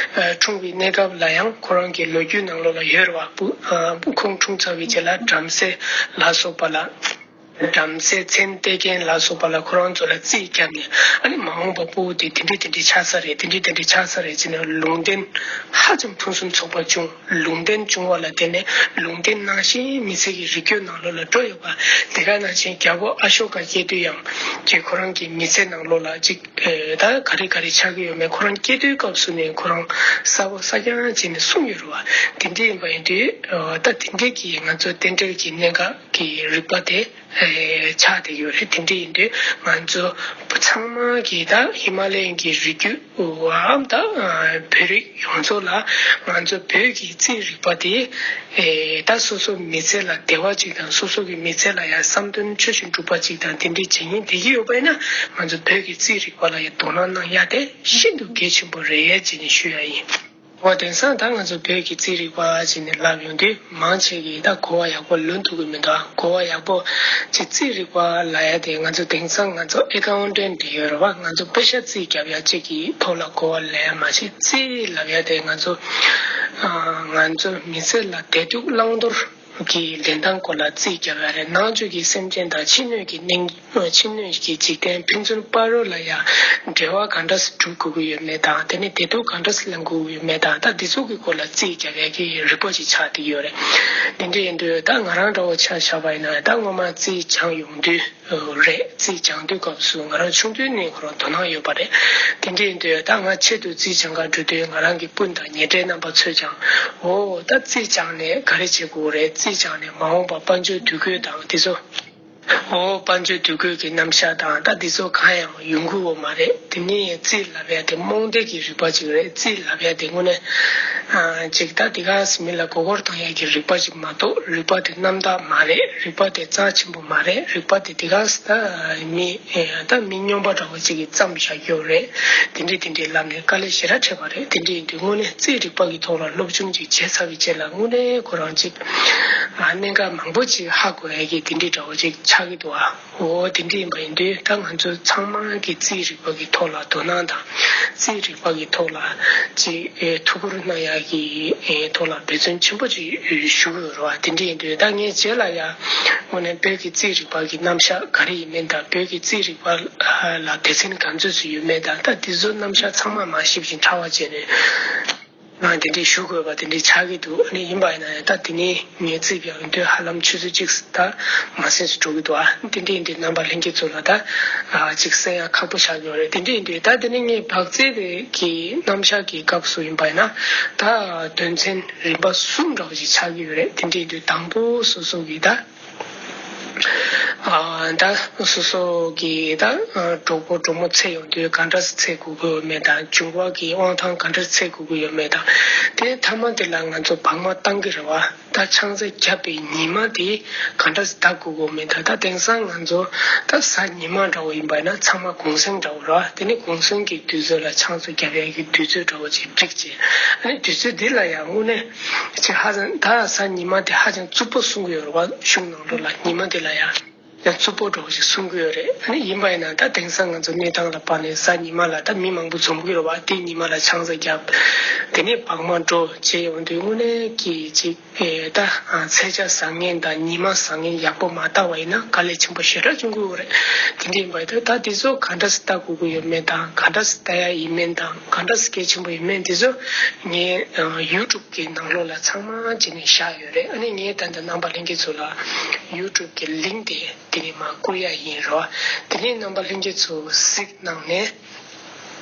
འཁྲུངས་པའི་གནས་སྐབས་ལ་ཡང་ཁོ་རང་གི་ལོ་རྒྱུས་ནང་ལོགས་ལ་ཡོད་རེད་བ། ཁོང་འཁྲུངས་ཚར་བའི་རྗེས་ལ་བྲམ་ཟེ་ལ་སོགས་པ་ལ། བྲམ་ཟེ་མཚན་གཏད་མཁན་ལ་སོགས་པ་ལ་ཁོ་རང་ཚོ་ལ་རྩིས་བརྒྱབ་ནས། ཨ་ནི་མ་འོངས་པ་ཕྲུ་གུ་དེ་དེ་འདྲས་དེ་འདྲས་ཆགས་ས་རེད། དེ་འདྲས་དེ་འདྲས་ཆགས་ས་རེད་ཟེར་ནས་ལུང་བསྟན་ཧ་ཅང་ཕུན་སུམ་ཚོགས་པ་བྱུང་། ལུང་བསྟན་བྱུང་བ་ལ་བརྟེན་ནས་ལུང་བསྟན་ནང་བཞིན་མི་ཚེ་གི་རིགས་རྒྱུད་ནང་ལོགས་ལ་འགྲོ་ཡོད་པ། དེ་ག་ནང་བཞིན་རྒྱལ་པོ་ཨ་ཤོ་ཀ་སྐྱེས་དུས་ཡང་ཀྱེ་ཁོ་རང་གི་མི་ཚེ་ནང་ལོགས་ལ་ཅིག་ད་ག་རེ་ག་རེ་ཆགས་ཀྱི་ཡོད་མེད་ཁོ་རང་སྐྱེས་དུས་སྐབས་སུ་ནས་ཁོ་རང་གསལ་པོ་གསལ་རྐྱང་བྱས་ནས་གསུངས་ཡོད་རེད་བ། དེ་འདྲས་ཡིན་པ་ཡིན་དུས་ད་དེ་འདྲས་ཀྱི་ང་ཚོ་རྟེན་འབྲེལ་གྱི་གནད་འགག་གི་རིག་པ་དེ་ཆགས་བསྡད་ཡོད་རེད། དེ་འདྲ་ཡིན་དུས་ང་ཚོ་ཚང་མ་གིས་ད་ཧི་མ་ལ་ཡའི་གི་རི་རྒྱུད་འམ་ད་བོད་རིགས་ཡོངས་རྫོགས་ལ་ང་ཚོ་བོད་ཀྱི་རྩིས་རིག་པ་དེ་ད་སོ་སོ་མི་ཚེ་ལ་བདེ་བ་ཅིག་དང་སོ་སོ་གི་མི་ཚེ་ལ་ཡང་བསམ་དོན་ཆོས་བཞིན་འགྲུབ་པ་ཅིག་དང་དེ་འདྲ་བྱེད་སྙིང་བསྡད་ཀྱི་ཡོད་པ་ཡིན་ན་ང་ཚོ་བོད་ཀྱི་རྩིས་རིག་པ་ལ་ཡང་དོ་སྣང་གནང་ཡ་དེ་ཤིན་ཏུ་གལ་ཆེན་པོ་རེད་ཅེས་ནས་ཞུ་ཡ་ཡིན། འོ་དེང་སང་ད་ང་ཚོ་བོད་ཀྱི་རྩིས་རིག་པ་བྱས་ནས་ལབ་ཡོང་དུས་མང་ཆེ་གིས་ད་གོ་བ་ཡག་པོ་ལོན་ཐུབ་ཀྱི་མི་འདུག་ཨ། གོ་བ་ཡག་པོ་ཅིག་རྩིས་རིག་པ་ལབ་ཡ་དེ་ང་ཚོ་དེང་སང་ང་ཚོ་ཨེ་ཀའུན་ཊེན་ཊི་ཡོད་རེད་བ། ང་ཚོ་པེ་ཤག་རྩིས་རྒྱབ་ཡ་ཅིག་གི་ཐོག་ལ་གོ་བ་ལེན་ཡ་མ་གཏོགས་རྩིས་ལབ་ཡ་དེ་ང་ཚོ་ང་ཚོ་མི་ཚེ་ལ་བདེ་སྡུག་བླང་དོར་གྱི་ལེན་སྟངས་སྐོར་ལ་རྩིས་རྒྱབ་ཡ་རེད། ནང་བཅུད་ཀྱི་སེམས་ཅན་དང་ཕྱི་སྣོད་ཀྱི་གནས། ཕྱི་སྣོད་ཀྱི་འཇིག་རྟེན་ཕན་ཚུན་བར་རོལ་ལ་ཡང་འབྲེལ་བ་ག་འདྲ་སེ་སྒྲུབ་དགོས་ཀྱི་ཡོད་མེད་དང་དེ་ནས་བདེ་སྡུག་ག་འདྲ་སེ་ལེན་དགོས་ཀྱི་ཡོད་མེད་དང་ད་འདི་ཚོ་གི་སྐོར་ལ་རྩིས་རྒྱག་ཡག་གི་རིག་པ་ཅིག་ཆགས་བསྡད་ཡོད་རེད། དེ་འདྲ་ཡིན་དུས་ད་ང་རང་འདྲ་བོ་ཆ་བཞག་པ་ཡིན་ན་ད་སྔོན་མ་རྩིས་སྦྱངས་ཡོང་དུས་རེད། རྩིས་སྦྱང་དུས་སྐབས་སུ་ང་རང་ཆུང་དུས་ནས་ཁོ་རང་དོ་སྣང་ཡོད་པ་རེད། དེ་འདྲ་ཡིན་དུས་ད་ང་ཆེད་དུ་རྩིས་སྦྱང་གར་འགྲོ་དུས་ང་རང་གི་སྤུན་དང་ཉེ་འབྲེལ་རྣམ་པ་ཚོས་ཀྱང་འོ་ད་རྩིས་སྦྱངས་ནས་ག་རེ་བྱེད་དགོས་རེད། རྩིས་སྦྱངས་ནས་མ་འོངས་པ་དཔལ་འབྱོར་འདུ་འགོད་དང་དེ་ཚོ། འོ་དཔལ་འབྱོར་འདུ་འགོད་ཀྱི་རྣམ་གཞག་དང་ད་འདི་ཚོ་གང་ཡང་ཡོང་གི་ཡོད་མ་རེད། དེ་ནི་རྩིས་ལབ་ཡ་དེ་རྨོངས་དད་ཀྱི་རིག་པ་ཅིག་རེད། རྩིས་ལབ་ཡ་དེ་དངོས་གནས་ཨ་ཅིག་ད་དེ་ག་སེ་མི་ལ་མགོ་སྐོར་གཏོང་ཡ་གི་རིག་པ་ཅིག་མ་གཏོགས་རིག་པ་དེ་རྣམ་དག་མ་རེད། རིག་པ་དེ་རྩ་ཆེན་པོ་མ་རེད། རིག་པ་དེ་དེ་ག་སེ་ད་མི་ད་མི་སྨྱོན་པ་འདྲ་བོ་ཅིག་གིས་བརྩམས་བཞག་ཡོད་རེད། དེ་འདྲས་དེ་འདྲས་ལབ་ནས་དཀའ་ལས་ཞེ་དྲག་འཕྲད་པ་རེད། དེ་འདྲས་ཡིན་དུས་དངོས་གནས་རྩིས་རིག་པ་གི་ཐོག་ལ་སློབ་སྦྱོང་ཅིག་བྱས་ཚར་བའི་རྗེས་ལ་དངོས་གནས་ཁོ་རང་ཅིག་ཨ་གནད་འགག་མང་པོ་ཅིག་ཧ་གོ་ཡ་གི་དེ་འདྲས་འདྲ་བོ་ཅིག་ཆགས་ཀྱི་འདུག་ཨ། འོ་དེ་འདྲ་ཡིན་པ་ཡིན་དུས་ད་ང་ཚོ་ཚང་མ་གི་རྩིས་རིག་པ་གི་ཐོག་ལ་དོ་སྣང་དང་རྩིས་རིག་པ་གི་ཐོག་ལ་ཅིག་ཨེ་ཐུགས་ཁུར་གནང་ཡག་གི་ཨེ་ཐོག་ལ་འབད་བརྩོན་ཆེན་པོ་ཅིག་ཞུ་གི་ཡོད་རེད་བ། དེ་འདྲ་ཡིན་དུས་ད་ངས་རྗེས་ལ་ཡང་དངོས་གནས་བོད་ཀྱི་རྩིས་རིག་པ་གི་རྣམ་གཞག་ག་རེ་ཡིན་མིན་དང་བོད་ཀྱི་རྩིས་རིག་པ་ལ་སྡེ་ཚན་ག་ཚོད་ཅིག་ཡོད་མེད་དང་ད་དེ་ཚོ་རྣམ་གཞག་ཚང་མ་མར་ཞིབ་ཅིང་ཕྲ་བ་བྱས་ནས། ང་དེ་འདྲས་ཞུ་དགོས་པ་དེ་འདྲས་ཆགས་ཀྱི་འདུག་ཨ་ནི་ཡིན་པ་ཡིན་ན་ཡང་ད་དེ་ནས་ངས་རྩིས་རྒྱག་ཡོང་དུས་ཧ་ལམ་ཆུ་ཚོད་གཅིག་ད་མ་ཟིན་ཙམ་འགྲོ་གི་འདུག་ཨ་དེ་འདྲས་ཡིན་དུས་རྣམ་པ་ལྷན་རྒྱས་ཚོ་ལ་ད་ཨ་ཅིག་གསན་ཡག་ཁག་པོ་ཆགས་ཀྱི་ཡོད་རེད། དེ་འདྲས་ཡིན་དུས་ད་དེ་ནས་ངས་བག་རྩེ་དེ་གི་རྣམ་གཞག་གི་སྐབས་སུ་ཡིན་པ་ཡིན་ན་ད་དོན་ཚན་རིམ་པ་གསུམ་འདྲ་བོ་ཞིག་ཆགས་ཀྱི་ཡོད་རེད། དེ་འདྲས་ཡིན་དུས་དང་པོ་སོ་སོ་གི་ད། ཨ་ད་སོ་སོ་གི་ད་གྲོགས་པོ་གྲོགས་མོ་འཚོལ་ཡོང་དུས་ག་འདྲ་སེ་འཚོལ་དགོས་ཀྱི་ཡོད་མེད་དང་འབྱུང་བ་གི་དབང་ཐང་ག་འདྲ་སེ་འཚོལ་དགོས་ཀྱི་ཡོད་མེད་དང་དེ་མཐའ་མ་དེ་ལ་ང་ཚོ་བག་མ་བཏང་གི་རེད་བ། ད་ཆང་ས་བརྒྱབ་པའི་ཉི་མ་དེ་ག་འདྲ་སེ་ལྡག་དགོས་ཀྱི་ཡོད་མེད་དང་ད་དེང་སང་ང་ཚོ་ད་གཟའ་ཉི་མ་འདྲ་བོ་ཡིན་པ་ཡིན་ན་ཚང་མ་གུང་སེང་འདྲ་བོ་རེད་བ། དེ་ནི་གུང་སེང་གི་དུས་ཚོད་ལ་ཆང་ས་བརྒྱབ་ཡག་གི་དུས་ཚོད་འདྲ་བོ་ཅིག་བསྒྲིགས་བྱས་ཨ་ནི་དུས་ཚོད་འདི་ལ་ཡང་དངོས་གནས་ཅིག་ཧ་ཅང་ད་གཟའ་ཉི་མ་དེ་ཧ་ཅང་རྩུབ་པོ་གསུང་གི་ཡོད་རེད་བ། གཞུང་ནང་ལོགས་ལ་ཉི་མ་དེ་ལ་ཡང་ཡང་རྩུབ་པོ་འདྲ་བོ་ཞིག་གསུང་གི་ཡོད་རེད། ཨ་ནི་ཡིན་པ་ཡིན་ན་ད་དེང་སང་ང་ཚོ་གནས་སྟངས་ལ་དཔག་ནས་གཟའ་ཉི་མ་ལ་ད་མི་མང་པོ་འཛོམས་ཀྱི་རེད་བ། དེ་ཉི་མ་ལ་ཆང་ས་བརྒྱབ། དེ་ནས་བག་མ་འགྲོ་བྱས་ཡོང་དུས་དངོས་གནས་ཀྱི་ཅིག་ཨེ་ད་ཚེས་ཆ་བཟང་ངན་དང་ཉི་མ་བཟང་ངན་ཡག་པོ་མ་བལྟ་བ་ཡིན་ན་དཀའ་ལས་ཆེན་པོ་ཞེ་དྲག་བྱུང་གི་ཡོད་རེད། དེ་འདྲ་ཡིན་པ་ཡིན་ད་ད་དེ་ཚོ་ག་འདྲ་སེ་ལྟ་དགོས་ཀྱི་ཡོད་མེད་དང་ག་འདྲ་སེ་ལྟ་ཡ་ཡིན་མིན་དང་ག་འདྲ་སེ་གལ་ཆེན་པོ་ཡིན་མིན་དེ་ཚོ་ངའི་ཡུ་ཊུབ་ཀྱི་ནང་ལོགས་ལ་ཚང་མ་བྱས་ནས་བཞག་ཡོད་རེད། ཨ་ནི་ངས་ད་ལྟ་རྣམ་པ་ལྷན་རྒྱས་ཚོ་ལ་ཡུ་ཊུབ་ཀྱི་ལིང་ཀི་དེ་དེ་ནས་མར་བསྐུར་ཡ་ཡིན་རོ། དེ་ནས་རྣམ་པ་ལྷན་རྒྱས་ཚོ་གཟིགས་གནང་ནས།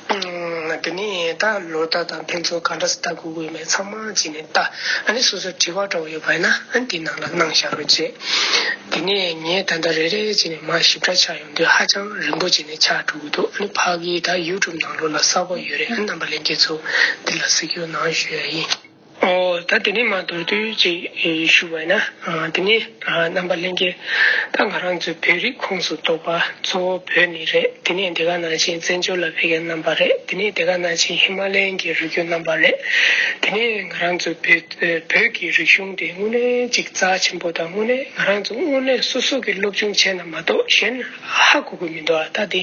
ཨ་དེ་ནས་ད་ལོ་ཟླ་དང་ཕན་ཚུན་ག་འདྲ་སེ་ལྟ་དགོས་ཀྱི་ཡོད་མེད་ཚང་མ་བྱས་ནས་ལྟ། ཨ་ནི་སོ་སོ་དྲི་བ་འདྲ་བོ་ཡོད་པ་ཡིན་ན་ཨ་ནི་དེ་ནང་ལ་གནང་བཞག་རོགས་བྱེད། དེ་ནས་ངས་ད་ལྟ་རེ་རེ་བྱས་ནས་མར་ཞིབ་ཕྲ་ཆགས་ཡོང་དུས་ཧ་ཅང་རིང་པོ་བྱས་ནས་ཆགས་འགྲོ་གི་འདུག་ཨ་ནི་ཕ་གི་ད་ཡུ་ཊུབ་ནང་ལོགས་ལ་གསལ་པོ་ཡོད་རེད། ཨ་ནི་རྣམ་པ་ལྷན་རྒྱས་ཚོ་འདི་ལ་གཟིགས་སྐྱོར་གནང་ཞུ་ཡ་ཡིན། ཨོ། ད་དེ་ནས་མ་མདོར་བསྡུས་ཅིག་ཞུ་བ་ཡིན་ན། དེ་ནས་རྣམ་པ་ལྷན་རྒྱས། ད་ང་རང་ཚོའི་བོད་རིགས་ཁོངས་སུ་གཏོགས་པ་གཙོ་བོ་བོད་ནས་རེད། དེ་ནས་དེ་ག་ནང་བཞིན་བཙན་བྱོལ་ལ་ཕེབས་མཁན་རྣམ་པ་རེད། དེ་ནས་དེ་ག་ནང་བཞིན་ཧི་མ་ལ་ཡའི་གི་རི་རྒྱུད་རྣམ་པ་རེད། དེ་ནས་ང་རང་ཚོའི་བོད་བོད་ཀྱི་རིག་གཞུང་དེ་དངོས་གནས་ཅིག་རྩ་ཆེན་པོ་དང་། དངོས་གནས་ང་རང་ཚོ་དངོས་གནས་སོ་སོ་གི་སློབ་སྦྱོང་བྱས་ན་མ་གཏོགས་གཞན་ཧ་གོ་གི་མི་འདུག་ཨ། ད་དེ་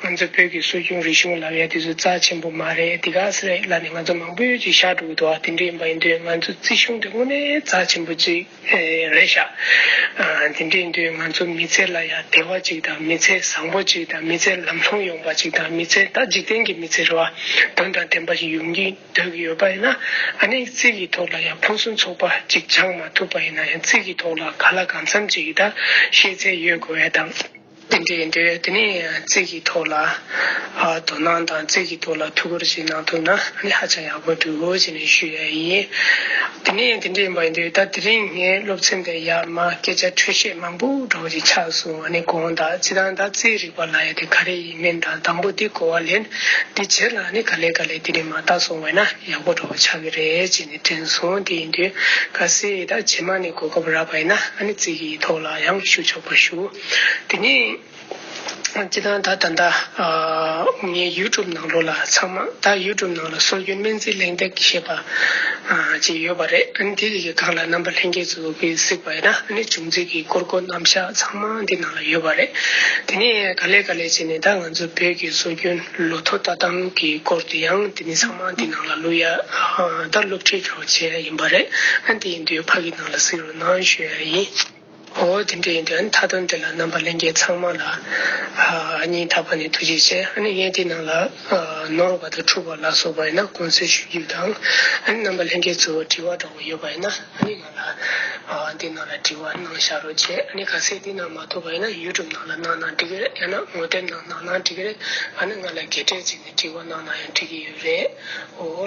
ང་ཚོ་བོད་ཀྱི་སྲོལ་རྒྱུན་རིག་གཞུང་ལབ་ཡ་དེ་ཚོ་རྩ་ཆེན་པོ་མ་རེད། དེ་ག་ཟེ་རེད་ལབ་ནས་ང་ཚོ་མང་པོས་ཅིག་བཞག་འགྲོ་གི་འདུག་ཨ། དེ་འདྲ་ཡིན་པ་ཡིན་དུས་ང་ཚོ་རྩིས་གཞུང་དེ་དངོས་གནས་རྩ་ཆེན་པོ་ཅིག་རེད་ཤག་ཨ། དེ་འདྲ་ཡིན་དུས་ང་ཚོ་མི་ཚེ་ལ་ཡ་བདེ་བ་ཅིག་དང་། མི་ཚེ་བཟང་པོ་ཅིག་དང་། མི་ཚེ་ལམ་ལྷོང་ཡོང་བ་ཅིག་དང་། མི་ཚེ་ད་འཇིག་རྟེན་གྱི་མི་ཚེ་རེད་བ། དོན་དང་ལྡན་པ་ཞིག་ཡོང་གི་འདོད་ཀྱི་ཡོད་པ་ཡིན་ན། ཨ་ནི་རྩིས་ཀྱི་ཐོག་ལ་ཡང་ཕུན་སུམ་ཚོགས་པ་ཅིག་སྦྱང་མ་ཐུབ་པ་ཡིན་ན་ཡང་། རྩིས་ཀྱི་ཐོག་ལ་གང་ལ་གང་འཚམ་ཅིག་ད་ཤེས་ཚད་ཡོད་དགོས་ཡ་དང་། དེ་འདྲ་ཡིན་དུས་དེ་ནས་རྩིས་ཀྱི་ཐོག་ལ་ཨ་དོ་སྣང་དང་རྩིས་ཀྱི་ཐོག་ལ་ཐུགས་ཁུར་ཅིག་གནང་ཐུབ་ན་ཨ་ནི་ཧ་ཅང་ཡག་པོ་འདུག་ཅེས་ནས་ཞུ་ཡ་ཡིན། དེ་ནས་དེ་འདྲ་ཡིན་པ་ཡིན་དུས་ད་དེ་རིང་ངའི་སློབ་ཚན་དེ་ཡར་མར་སྐད་ཆ་འཕྲོས་བཤད་མང་པོ་འདྲ་བོ་ཅིག་ཆགས་སོང་། ཨ་ནི་དགོངས་དག་སྤྱིར་བཏང་ད་རྩིས་རིག་པ་ལབ་ཡ་དེ་ག་རེ་ཡིན་མིན་དང་། དང་པོ་དེ་གོ་བ་ལེན། དེ་རྗེས་ལ་ནི་ག་ལེ་ག་ལེ་དེ་ནས་མ་བལྟས་སོང་བས་ན་ཡག་པོ་འདྲ་བོ་ཆགས་ཀྱི་རེད་ཅེས་ནས་དྲན་སོང་། དེ་ཡིན་དུས་གལ་སྲིད་ད་རྗེས་མ་ནས་གོ་སྐབས་རག་པ་ཡིན་ན་ཨ་ནི་རྩིས་ཀྱི་ཐོག་ལ་ཡང་ཞུ་ཆོག་པ་ཞུ། དེ་ནས་སྤྱིར་བཏང་ད་ད་ལྟ་ངའི་ཡུ་ཊུབ་ནང་ལོགས་ལ་ཚང་མ། ད་ཡུ་ཊུབ་ནང་ལ་སྲོལ་རྒྱུན་སྨན་རྩིས་གླེང་སྟེགས་ཞེས་པ་ཅིག་ཡོད་པ་རེད། ཨ་ནི་དེ་གི་སྒང་ལ་རྣམ་པ་ལྷན་རྒྱས་ཚོ་གིས་གཟིགས་པ་ཡིན་ན་ཨ་ནི་བྱུང་རྩིས་ཀྱི་སྐོར་སྐོར་རྣམ་གཞག་ཚང་མ་འདི་ནང་ལ་ཡོད་པ་རེད། དེ་ནས་ག་ལེ་ག་ལེ་བྱས་ནས་ད་ང་ཚོ་བོད་ཀྱི་སྲོལ་རྒྱུན་ལོ་ཐོ་ལྟ་སྟངས་ཀྱི་སྐོར་དེ་ཡང་དེ་ནི་ཚང་མ་འདི་ནང་ལ་བླུག་ཡ་ད་སློབ་ཁྲིད་འདྲ་བོ་བྱས་ཡ་ཡིན་པ་རེད། ཨ་ནི་དེ་ཡིན་དུས་ཕ་གི་ནང་ལ་གཟིགས་རོགས་གནང་ཞུ་ཡ་ཡིན། འོ་དེ་འདྲ་ཡིན་དུས་ཨ་ནི་མཐའ་དོན་དེ་ལ་རྣམ་པ་ལྷན་རྒྱས་ཚང་མ་ལ་ཨ་སྙིང་ཐག་པ་ནས་ཐུགས་རྗེ་ཆེ། ཨ་ནི་ངས་དེ་ནང་ལ་ནོར་བ་དང་འཁྲུལ་བ་ལ་སོགས་པ་ཡིན་ན་དགོངས་སེལ་ཞུ་རྒྱུ་དང་། ཨ་ནི་རྣམ་པ་ལྷན་རྒྱས་ཚོ་དྲི་བ་འདྲ་བོ་ཡོད་པ་ཡིན་ན་ཨ་ནི་ང་ལ་ཨ་འདི་ནང་ལ་དྲི་བ་གནང་བཞག་རོགས་བྱེད། ཨ་ནི་གལ་སྲིད་འདི་གནང་མ་ཐུབ་པ་ཡིན་ན་ཡུ་ཊུབ་ནང་ལ་གནང་ན་འགྲིག་གི་རེད། ཡང་ན་ངོ་དེབ་ནང་གནང་ན་འགྲིག་གི་རེད། ཨ་ནི་ང་ལ་སྐད་འཕྲིན་བྱས་ནས་དྲི་བ་གནང་ན་ཡང་འགྲིག་གི་ཡོད་རེད། འོ།